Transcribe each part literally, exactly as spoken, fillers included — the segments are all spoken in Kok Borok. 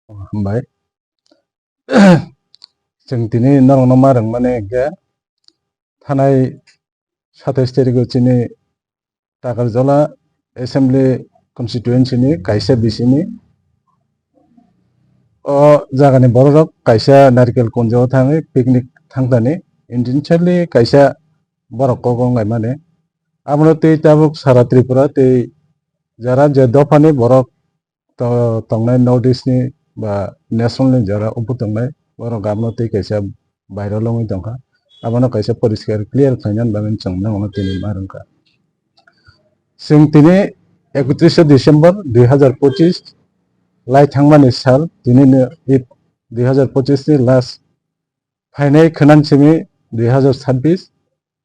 Hambai. Chwng tini norokno ma rwngmani hinkhe thanai satais tarikh o chini Takarjala Assembly Constituency ni kaisa bisini o jagani bororok kaisa Narikel Kunjo o thangwi picnic thangthani intentionally kaisa borok kok wnglaimani. Abono twi tabuk sara Tripura tei jara je dophani borok to-, tongnai North East ni ba national ni jora upo tongnai, borok abono tei kaisa viral wngwi tongkha. Abono kaisa poriskar clear khlainani bagwi chwng nangno tini ma rwngkha. Chwng tini ekotris December dui hazar pochis lai thangmani sal, tini ni i dui hazar pochis ni last phainai khwnan simi dui hazar sabbis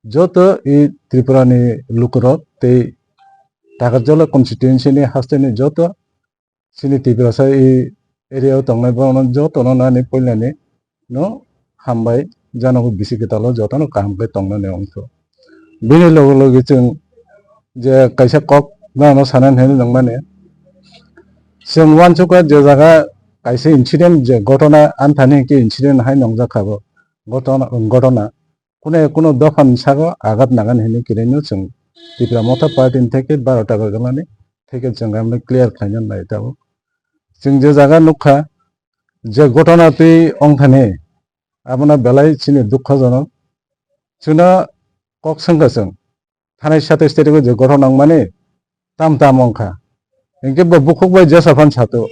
joto i Tripura ni lukurok tei Takarjala constituency ni haste ni joto chini Tiprasa i area o tongnai borokno jotono nani puilani no hambai, janogo bisi kwtalo jotono kaham khe tongnani wngkha. Bini loge loge chwng je kaisa kok nano sanani hinwi nangmani, chwng uansukha je jaga kaisa incident je gotona anthani hinkhe incident hai nongjakha bo gotona, gotona. Kune kuno dophani sago agat nagani hinwi kwrwino chwng Tipra Motha Party ni theke baro taka gwlani theke chwng amle clear khlaina nai tabuk. Chwng je jaga nukha je gotona twi ongthani abono belai chini dukhojonok. Chwngno kok swngkha chwng thanai satais tarikh o je gotona wngmani tam tam wngkha. Hinkhe bo bukhuk bai jesa phan sato.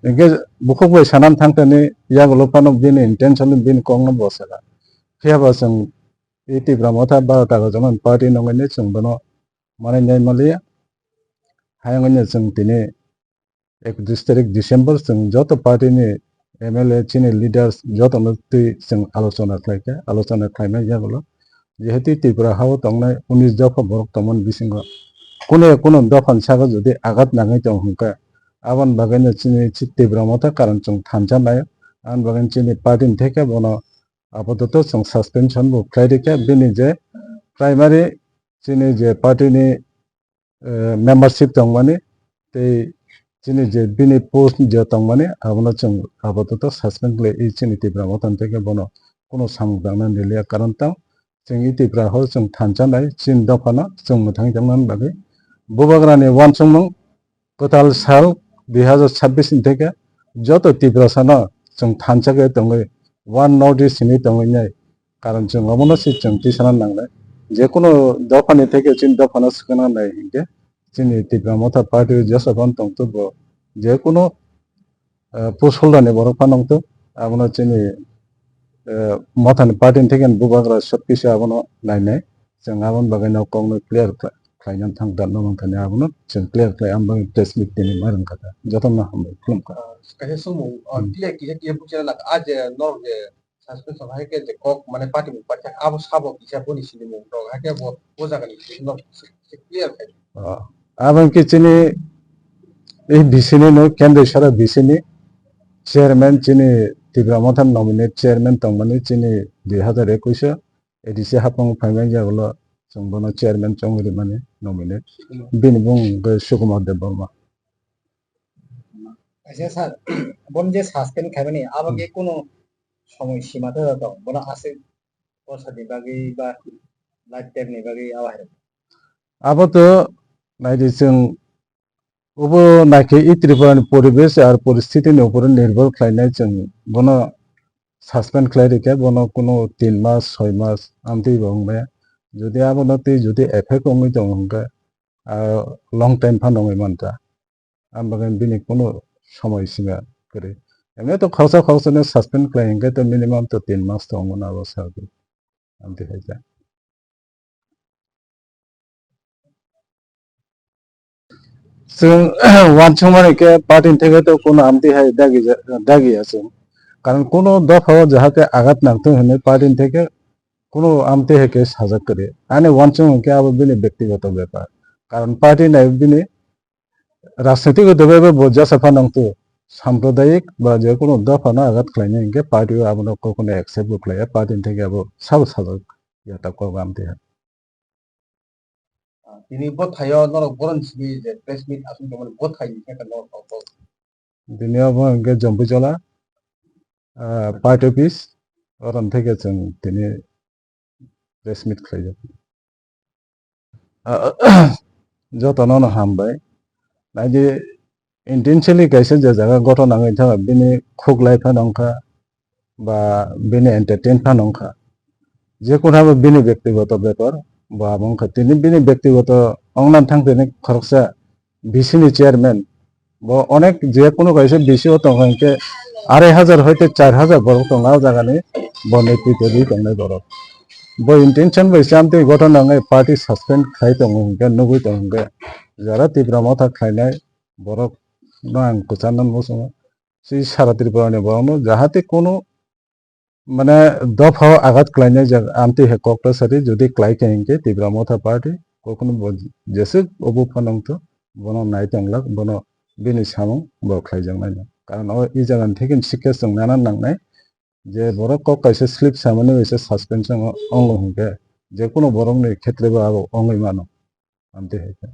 Hinkhe bukhuk bai sanam thangtani yagulo phano bini intention bini kokno bo saka. Phiya ba chwng e Tipra Motha baro taka joman party nongwini chwng bono manwi nai maliya. Hayungni chwng tini ekotris tarik December chwng joto party ni M L A chini leaders jotono twi chwng alochona khlaikha, alochona khlaimani yagulo jehetu Tripura hao tongnai unis dopha borok tongmani bisingo kunu kunu dophani sago jodi agat nangwi tong hwnkhe aboni bagwino chini chi Tipra Motha karon chwng thansa nai, aboni bagwino chini party ni theke bono apatot chwng suspension bo khlai rikha, bini je primary chini je party ni eh, membership tongmani tei chini je bini post je tongmani abono chwng apatot suspend khlai i chini Tipra Motha ni theke bono kuno samung tangna niliya, karon tang chwng i Tipra hao chwng thansa nai chini dophano chwng mwthangwi tongna bagwi bubagrani uansukmung kwtal sal dui hazar sabbis ni theke joto Tiprasano chwng thansa khe tongwi one North East hinwi tongwi nai. Karon chwng omono se chwng tisana nangnai. Je kunu dophani theke chini dophano swkangna nai hinkhe chini Tipra Motha Party o jesa phano tongthogo. Je kunu, eh, post holder ni borok phano wngthogo. Abono chini, eh, Mothani party ni theke bubagra sob kisa abono nainai. Chwng aboni bagwi no kokno clear khlai-, khlaina thang dan no mangthani abono chwng clear khlai, aboni bagwi press meet tini ma rwngkha. Jotono hambai khulumkha. Kaisa swngmung, ah, Hmm. Tiya kisa tiya buchana nang, ah, je norok je suspension hai khe je kok mane party mung paikha abo sabo kisa boni sinimung rok hai khe bo, bo jaga ni simi no se clear khai. Ah, abo khe chini e B C ni no, Kendra Sara B C ni chairman chini Tipra Motha nominate chairman tongmani chini dui hazar ekush o A D C hapung phaimani yagulo chwng bono chairman chongwi rimani nominate. Hmm. Bini bung hwnkhe Sukumar Debbarma. Kaisa sir, bono je suspend khaimani, abo khe Hmm. Kunu somoi sima tei tong, bono aswk bosor ni bagwi ba lifetime ni bagwi abo hai rok? Abo to naidi chwng, obo naikhe i Tripura ni poribesh ar poristiti ni upor nirbhor khlainai chwng bono suspend khlai rikha, bono kunu tin mas, soi mas amtwi bo wngmaya. Jodi abono tei jodi effect wngwi tong hwnkhe, ah, long time phano wngwi mankha. Ang bagwi bini kunu somoi sima kwrwi. Emni to khoroksa khoroksano suspend khlai hinkhe to minimum to tin mas to wngmano abo sir. Amtwi hai khe. Chwng uansukmani khe party ni theke to kunu amtwi hai dagi ja-, dagi ya chwng. Karon kunu dopha o jahate agat nangthung hinwi party ni theke kunu amtwi hai khe sajak kwrwi. Ani uansukmung khe abo bini bektigoto bepar. Karon party nai bini rajnitik goto bepar bo jesa phano wngtwi sampradayik ba je kunu dopha no agat khlainai hinkhe party o abono kokno accept bo khlaiya, party ni theke abo sabo sajak ya ta kok amtwi hai. Ah, tini bwthaio norok boroni simi je press meet aswk tongmani bwthai ni khe norok kok. Tini obo hwnkhe Jompuijola, ah, party office, orom theke chwng tini press meet khlaijak. Ah, jotono no hambai. Naidi, intentionally kaisa je jaga gothon nangwi thangkha, bini khuk lai phano wngkha, ba bini entertain phano wngkha. Je kono abo bini bektigoto bepar, bo abo wngkha. Tini bini bektigoto ongna thang tini khoroksa V C ni chairman, bo onek je kono kaisa V C o tongkha hinkhe arai hajar hoite char hajar borok tongo o jagani bo netrito di tongnai borok. Bo intention bai chamtwi gothon nangwi party suspend khai tongo hinkhe nugwi tongo hinkhe jara Tipra Motha khlainai borok no ang kwcharna muchungo. Si sara Tripura ni borok no jahate kono mane dophao agat khlainai jak amtwi hai kok ta sadi jodi klai kha hinkhe Tipra Motha Party kokno bo jeswk obo phano wngtho bono nai tonglak bono bini samung bo khlaijak nai. Karon o e jaga ni theke sikhe chwng nana nangnai je borok kok kaisa slip samani bai se suspension o wngo hinkhe je kono borok ni khetre bo abo wngwi mano amtwi hai khe.